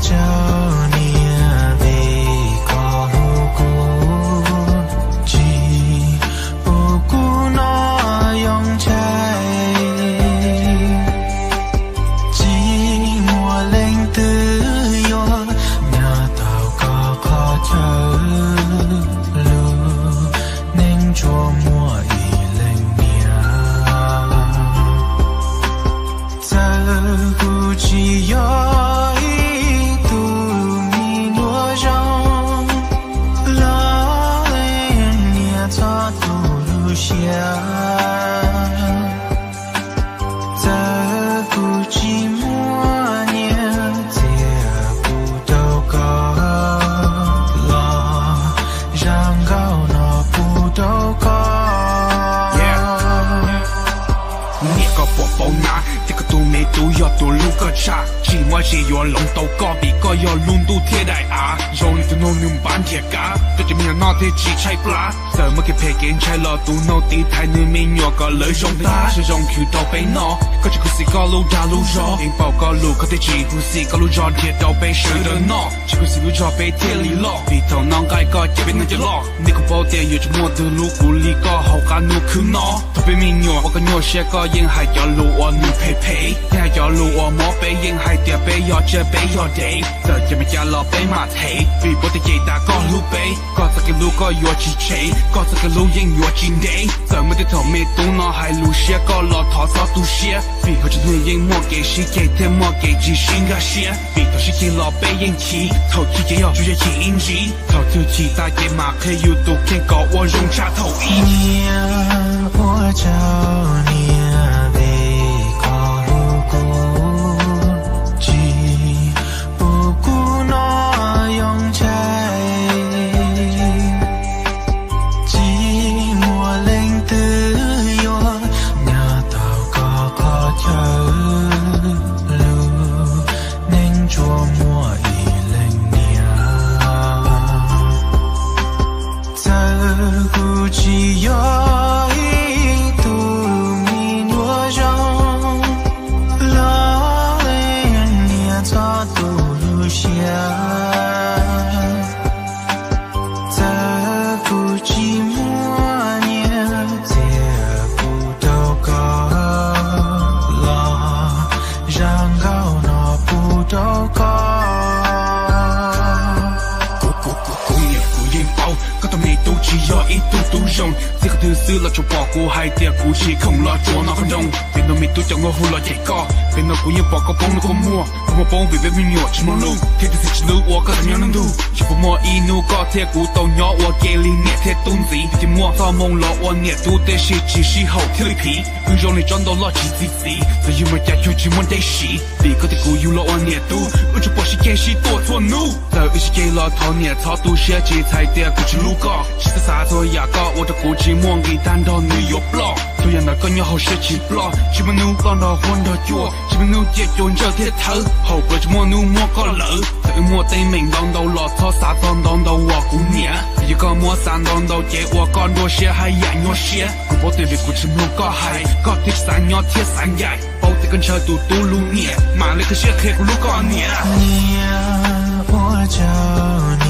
Tsaug niam vim koj hlub kuv, tsis pub kuv hnov yoo ntshaib. Tsis muaj leej twg yuav nyob tau koj qhov chaw, lub neej tsuas muaj ib leeg niam. Txawm kuv tsis yog ib tug me nyuam zoo, los niam txhob tu lub siab. Txawm kuv tsis muaj nyiaj txiag pub rau koj, los zaj nkauj no pub rau koj. Niam, koj puas paub na, tias koj tus me tub yog tus hlub koj tshaj. Tsis muaj dab tsi yuav hloov tau koj, vim koj yog lub ntuj thiab daim av. Zoo li tus noog nws npab nrhiav kav, koj cov me nyuam noj thiaj tsis tshaib plab. Txawm muaj kev phem kev ntshai los tus noog tiv thaiv nws me nyuam kom lawv zoo tag. Siab zoo khwv rau peb noj, koj tsis khuv xim koj lub dag lub zog. Yeej paub koj lus koj thiaj tsis khuv xim koj lub zog nrhiav rau peb sawv daws noj. Tsis khuv xim lub zog peb thiaj li loj, vim thaum no nqaij koj coj peb noj coj loj. Nej kuj paub tias yuav tsis muaj twg hlub kuv li koj hauv qab ntuj khwb no. Thaum peb me nyuam ua koj nyuaj siab koj yeej hais cov lus uas nws phem phem, yeej hais cov lus uas mob peb, yeej hais tias peb yog tsiaj peb yog dev. Txawm cas me cas los peb mam thev, vim paub tias ces tas koj hlub peb. Koj txoj kev hlub koj yuav tsis tshev, koj txoj kev hlub yeej yuav tsis ntev. Txawm muaj tej thaum me tub no hais lus siab koj los thov txhob tu siab, vim hauv tsev neeg yeej muaj kev sib ceg thiab muaj kev tsis sib nkag siab. Vim thaum sib ceg los peb yeej chim, thaum chim ces yog tsuas yog chim ib ntsis. Thaum twg chim tas ces mam qhia yus tus kheej kom ua zoo tshaj thaum ub. Niam, ua tsaug niam vim koj hlub kuv, tsis pub kuv hnov yoo ntshaib. Tsis muaj leej twg yuav nyob tau koj qhov chaw, lub neej tsuas muaj ib leeg niam. Txawm kuv tsis yog ib tug me nyuam zoo, los niam txhob tu lub siab. Txawm kuv tsis muaj nyiaj txiag pub rau koj, los zaj nkauj no pub rau koj. Kuv, kuv, kuv, kuv niam kuv yeej paub koj tus me tub tsis yog ib tug tub zoo. Txij qhov twg xwb los tsuas pom kuv hais tias kuv tsis khoom los tsuas noj qhob nroos. Pem no me tub cov nkauj hu los cem koj, pem no kuv yeej pom koj poob noj kua muag. Koj muaj poob vim peb me nyuam tsis muaj luj, thiab tsis txhob tsis hlub ua koj tau nyob nub ntug. Tsis pub muaj ib hnub koj thiab kuv tau nyob ua ke li niam thiab tub ntxiv. Ces muaj txoj hmoo los ua niam tub, tiam sis tsis sib haum thiaj li phiv. Wb zoo li tsob ntoo loj tsis txi txiv, txawm yug mas cas cuag tsis muaj dej siv. Vim koj thiab kuv yug los ua niam tub, wb tsuas pom sib ceg sib tuaj txhua hnub. Txawm wb sib ceg los thov niam txhob tu siab, tsis txhais tias kuv tsis hlub koj. Tsis txhob xav txhua yam koj ua rau kuv tsis muaj nqis, tag nrho nws yuav ploj. Txhua yam ntawm koj nyob hauv siab tsis ploj, tsis muaj hnub ploj nrog huab nrog cua, tsis muaj hnub ciaj cua ntsawj thiab thawv. Haum plaws tsis muaj hnub muab koj lawm. Txawm wb muaj teeb meem ntau ntau los txhob xav txog ntau ntau uas kuv niam. Vim yog koj muab xav ntau ntau ces ua koj nruab siab haj yam nyuaj siab. Kuv paub tias vim kuv tsis mloog koj hais, koj thiaj tsis xav nyob thiab xav ncaim. Paub tias koj ntshaw tus tub lub niam, mam li qhib siab qhia kuv hlub koj niam. Niam, ua tsaug